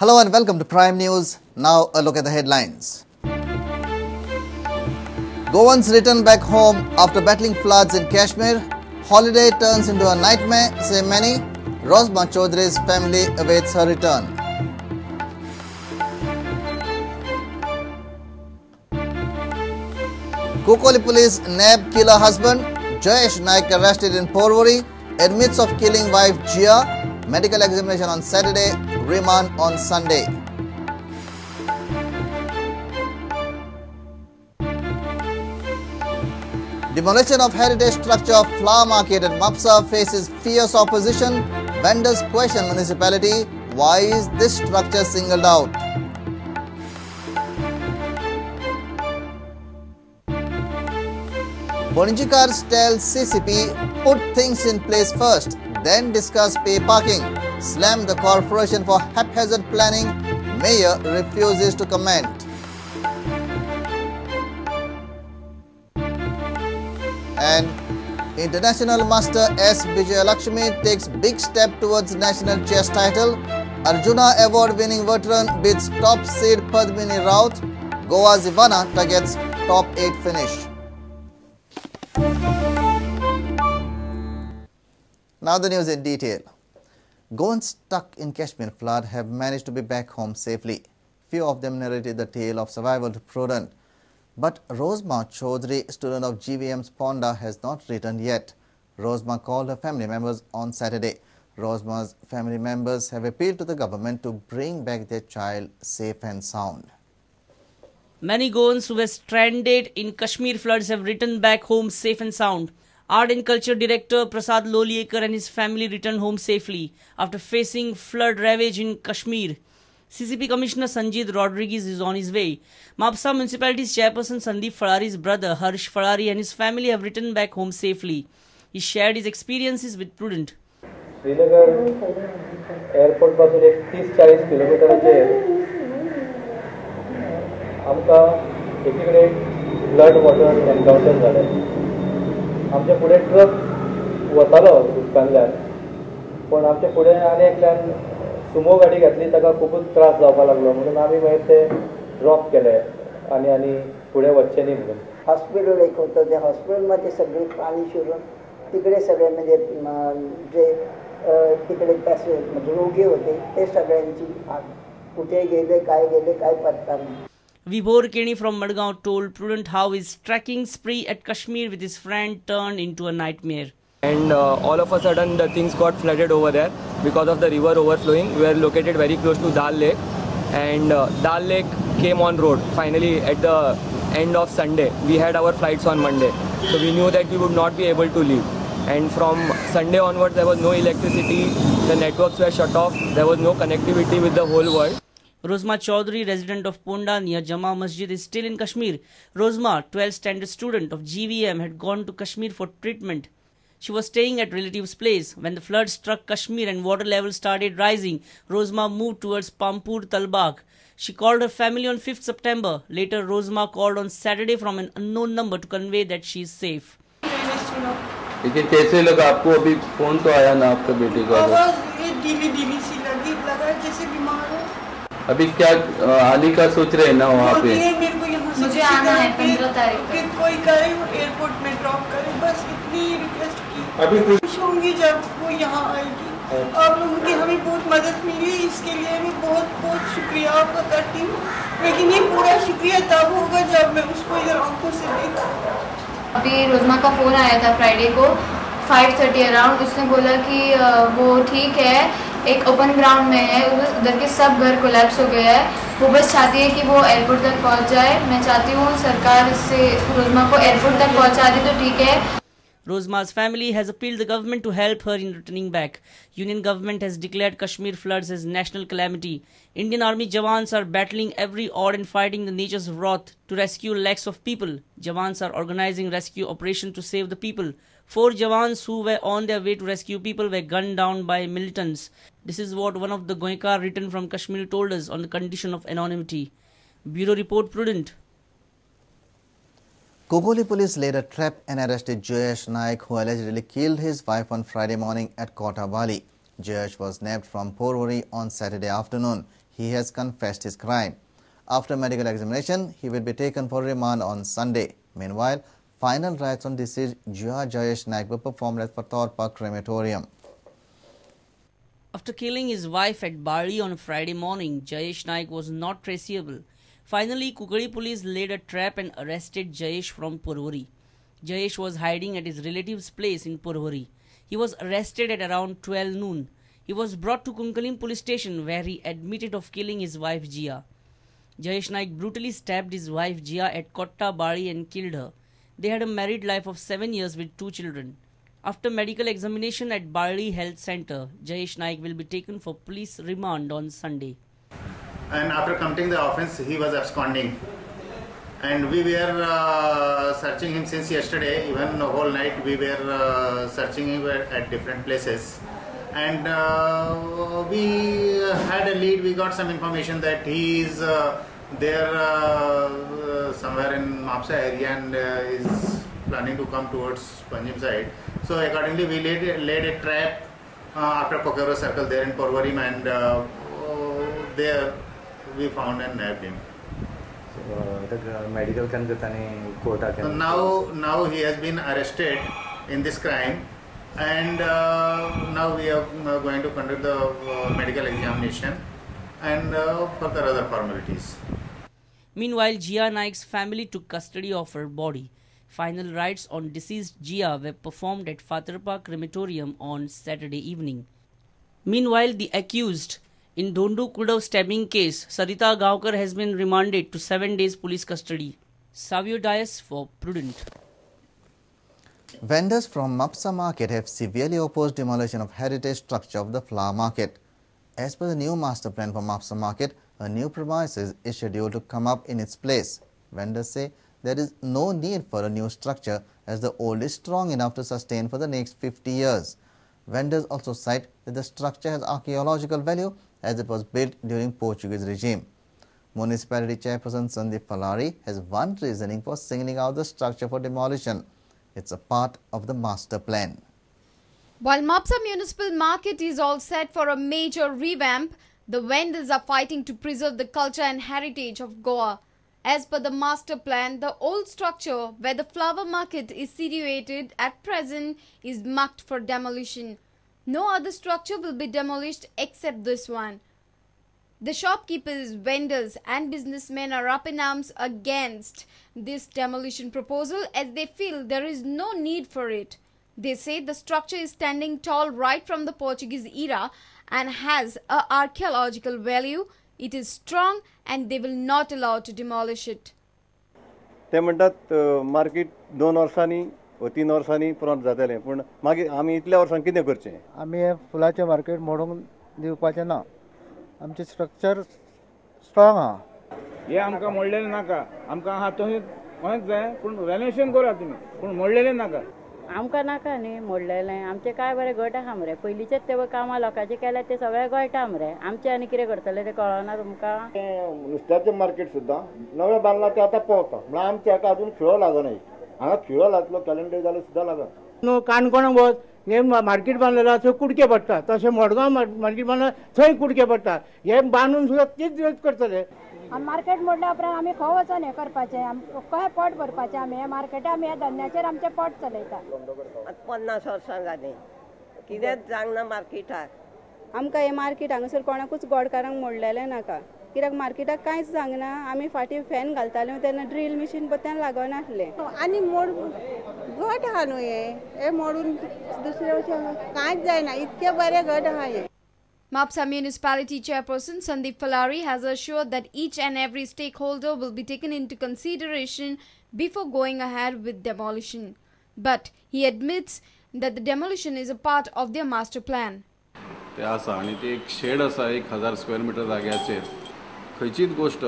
Hello and welcome to Prime News. Now a look at the headlines. Goans return back home after battling floods in Kashmir. Holiday turns into a nightmare, say many. Rosma Chaudhary's family awaits her return. Cuncolim police nab killer husband. Jayesh Naik arrested in Porvorim, admits of killing wife Jia. Medical examination on Saturday, remand on Sunday. Demolition of heritage structure of flower market at Mapsa faces fierce opposition. Vendors question municipality, why is this structure singled out? Panajikar's tell CCP, put things in place first, then discuss pay parking. Slam the corporation for haphazard planning. Mayor refuses to comment. And International Master S. Vijayalakshmi takes big step towards national chess title. Arjuna Award winning veteran beats top seed Padmini Raut. Goa's Ivana targets top 8 finish. Now the news in detail. Goans stuck in Kashmir flood have managed to be back home safely. Few of them narrated the tale of survival to Prudent. But Rosma Chaudhary, student of GVM's Ponda, has not returned yet. Rosma called her family members on Saturday. Rosma's family members have appealed to the government to bring back their child safe and sound. Many Goans who were stranded in Kashmir floods have returned back home safe and sound. Art and Culture Director Prasad Lolayekar and his family returned home safely after facing flood ravage in Kashmir. CCP Commissioner Sanjeet Rodrigues is on his way. Mapsa Municipality's Chairperson Sandeep Falari's brother Harsh Falari and his family have returned back home safely. He shared his experiences with Prudent. Srinagar airport पासून एक 30-40 किलोमीटराचेर आमकां एकीकडे flood water encounter जालें. आमच्या फुडें truck वतालो उदकांतल्यान, पूण आमच्या फुडें आनी एकल्यान सुमो गाडी घातली, ताका खुबूच त्रास जावपाक लागलो, म्हणून आमी मागीर ते ड्रॉप केले आनी आनी फुडें वचचें न्ही म्हणून. हॉस्पिटल एक होतं, त्या हॉस्पिटलमध्ये सगळी पाणी शिरून तिकडे सगळे म्हणजे जे तिकडे म्हणजे रोगी होते ते सगळ्यांची कुठे गेले काय गेले काय पत्ता नाही. Vibhor Keni from Madgaon told Prudent how his trekking spree at Kashmir with his friend turned into a nightmare. And all of a sudden the things got flooded over there because of the river overflowing. We were located very close to Dal Lake, and Dal Lake came on road finally at the end of Sunday. We had our flights on Monday, so we knew that we would not be able to leave. And from Sunday onwards there was no electricity, the networks were shut off, there was no connectivity with the whole world. Rosma Chaudhary, resident of Ponda near Jama Masjid, is still in Kashmir. Rosma, 12th standard student of GVM, had gone to Kashmir for treatment. She was staying at relatives' place. When the flood struck Kashmir and water levels started rising, Rosma moved towards Pampur Talbagh. She called her family on 5th September. Later, Rosma called on Saturday from an unknown number to convey that she is safe. लेकिन कैसे लगा आपको? अभी phone तो आया ना आपके बेटे का? आवाज ये ढीली सी लगी, लगा जैसे बीमार हो. अभी क्या आने का सोच रहे हैं ना वहाँ पे? मेरे को यहाँ से मुझे आना है 15 तारीख तक. कोई करे एयरपोर्ट में ड्रॉप करे, बस इतनी रिक्वेस्ट की. अभी खुश होंगी जब वो यहाँ आएगी. आप लोगों की हमें बहुत मदद मिली, इसके लिए मैं बहुत बहुत शुक्रिया आपका करती हूँ. लेकिन ये पूरा शुक्रिया तब होगा जब मैं उसको इधर आंखों से देखूँ. अभी रोज़मा का फ़ोन आया था फ्राइडे को 5:30 अराउंड. उसने बोला कि वो ठीक है, एक ओपन ग्राउंड में है, उधर के सब घर कोलैप्स हो गया है. वो बस चाहती है कि वो एयरपोर्ट तक पहुंच जाए. मैं चाहती हूँ सरकार इससे रोज़मा को एयरपोर्ट तक पहुंचा दे तो ठीक है. Rosma's family has appealed the government to help her in returning back. Union government has declared Kashmir floods as national calamity. Indian Army jawans are battling every odd and fighting the nature's wrath to rescue lakhs of people. Jawans are organizing rescue operation to save the people. 4 jawans who were on their way to rescue people were gunned down by militants. This is what one of the Goenkar returned from Kashmir told us on the condition of anonymity. Bureau Report, Prudent. Cuncolim police laid a trap and arrested Jayesh Naik, who allegedly killed his wife on Friday morning at Kota Bali. Jayesh was nabbed from Porvorim on Saturday afternoon. He has confessed his crime. After medical examination, he will be taken for remand on Sunday. Meanwhile, final rites on deceased Jia Jayesh Naik were performed at Fatorpa Crematorium. After killing his wife at Bali on Friday morning, Jayesh Naik was not traceable. Finally, Kukadi police laid a trap and arrested Jayesh from Porvorim. Jayesh was hiding at his relative's place in Porvorim. He was arrested at around 12 noon. He was brought to Cuncolim police station where he admitted of killing his wife Jia. Jayesh Naik brutally stabbed his wife Jia at Kotta Bali and killed her. They had a married life of 7 years with 2 children. After medical examination at Bali Health Center, Jayesh Naik will be taken for police remand on Sunday. And after committing the offense, he was absconding. And we were searching him since yesterday. Even the whole night we were searching him at different places. And we had a lead. We got some information that he is there somewhere in Mapsa area and is planning to come towards Panjim side. So accordingly we laid a trap after Kokero circle there in Porvorim, and there we found and nabbed him. So, the medical court. Now he has been arrested in this crime, and now we are going to conduct the medical examination and further other formalities. Meanwhile, Jia Naik's family took custody of her body. Final rites on deceased Jia were performed at Fatorpa Crematorium on Saturday evening. Meanwhile, the accused in Dhondu Kudav stabbing case, Sarita Gaonkar, has been remanded to 7 days police custody. Savio Dias for Prudent. Vendors from Mapsa market have severely opposed demolition of heritage structure of the flower market. As per the new master plan for Mapsa market, a new premises is scheduled to come up in its place. Vendors say there is no need for a new structure as the old is strong enough to sustain for the next 50 years. Vendors also cite that the structure has archaeological value as it was built during Portuguese regime. Municipality Chairperson Sandeep Falari has one reasoning for singling out the structure for demolition. It's a part of the master plan. While Mapsa Municipal Market is all set for a major revamp, the vendors are fighting to preserve the culture and heritage of Goa. As per the master plan, the old structure where the flower market is situated at present is marked for demolition. No other structure will be demolished except this one. The shopkeepers, vendors and businessmen are up in arms against this demolition proposal as they feel there is no need for it. They say the structure is standing tall right from the Portuguese era and has a archaeological value. It is strong and they will not allow to demolish it. ते म्हणटात market 2 वर्सांनी व 3 वर्सांनी पुराय जातलें, पूण मागीर आमी इतल्या वर्सां कितें करचें? आमी हें फुलाचें मार्केट मोडूंक दिवपाचें ना. आमचें स्ट्रक्चर स्ट्रॉंग आहा. हें आमकां मोडलेलें नाका. आमकां आहा तशें कोणेंच जाय, पूण रेनोवेशन करा तुमी, पूण मोडलेलें नाका. आमकां नाका न्ही मोडलेलें. आमचें काय बरें घट आहा मरे. पयलींचेच ते कामां लोकांचें केल्या ते सगळें गळटा मरे. आमचें आनी कितें करतलें तें कळना तुमकां. नुस्त्याचें मार्केट सुद्दां नवें बांदलां तें आतां पावता, म्हळ्यार आमच्या हाका अजून खिळो लागना. हांगा खिळो लागलो कॅलेंडर जाल्यार सुद्दां लागना. न्हू काणकोण वच हें मार्केट बांदलें थंय कुडके पडटा, तशें मडगांव मार्केट बांदलां थंय कुडके पडटा. हे बांदून सुद्दां तीच करतले. आनी मार्केट मोडल्या उपरांत आमी खंय वचोन हें करपाचें, कशें पोट भरपाचें? आमी हें मार्केटा आमी ह्या धंद्याचेर आमचें पोट चलयता. 50 वर्सां जालीं कितेंच जावंक ना मार्केटाक. आमकां हें मार्केट हांगासर कोणाकूच गोडकारांक मोडलेलें नाका, कित्याक मार्केटाक कांयच जावंक ना. आमी फाटीं फॅन घालताले तेन्ना ड्रील मिशीन पत्त्यान लागनासलें. आनी मोड घट आहा न्हू हें मोडून दुसरे वचून कांयच जायना, इतकें बरें घट आहा हें. Mapsa Municipality Chairperson Sandeep Falari has assured that each and every stakeholder will be taken into consideration before going ahead with demolition. But he admits that the demolition is a part of their master plan. ते आसा आनी ते एक shade आसा 1000 square metre जाग्याचेर. खंयचीच गोश्ट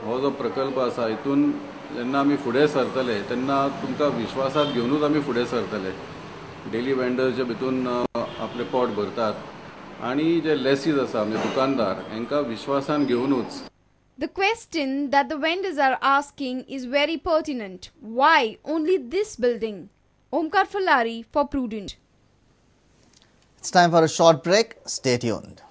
हो जो प्रकल्प आसा हितून जेन्ना आमी फुडें सरतले तेन्ना तुमकां विश्वासात घेवनूच आमी फुडें सरतले. डेली वेंडर्स जे भितून आपलें पोट भरतात आनी जे लेसीज आसा म्हणजे दुकानदार हांकां विश्वासान घेवनूच. The question that the vendors are asking is very pertinent. Why only this building? Omkar Falari for Prudent. It's time for a short break. Stay tuned.